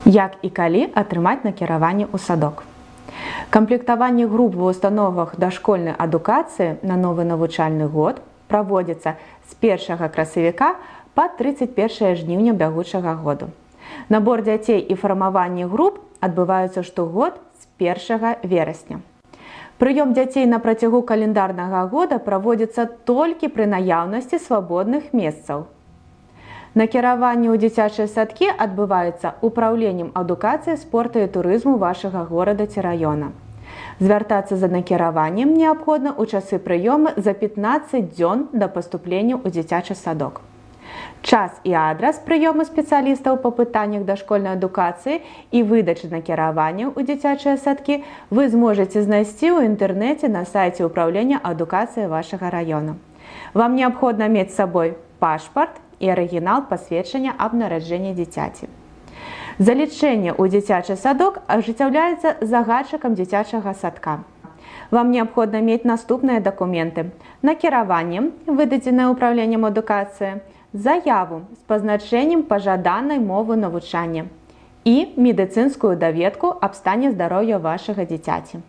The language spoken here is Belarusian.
Як і калі атрымаць накіраванне ў садок? Камплектаванне груп ва установах дашкольнай адукацыі на новы навучальны год праводзіцца з 1 красавіка па 31 жніўня бягучага году. Набор дзяцей і фармаванне груп адбываюцца штогод з 1 верасня. Прыём дзяцей на працягу календарнага года праводзіцца толькі пры наяўнасці свабодных месцаў. Накіраванне ў дзіцячыя садкі адбываецца упраўленнем адукацыі, спорту і турызму вашага горада ці раёна. Звяртацца за накіраваннем неабходна ў часы прыёма за 15 дзён да паступлення ў дзіцячы садок. Час і адрас прыёму спецыялістаў па пытаннях дашкольнай адукацыі і выдачы накіравання ў дзіцячыя садкі вы зможаце знайсці ў інтэрнэце на сайце ўпраўлення адукацыі вашага раёна. Вам неабходна мець з сабой пашпарт і арыгінал пасведчання аб нараджэнні дзіцяці. Залічэнне ў дзіцячы садок ажыццяўляецца загадчыкам дзіцячага садка. Вам неабходна мець наступныя дакументы: накіраванне, выдадзенае ўпраўленнем адукацыі, заяву з пазначэннем пажаданай мовы навучання і медыцынскую даведку аб стане здароўя вашага дзіцяці.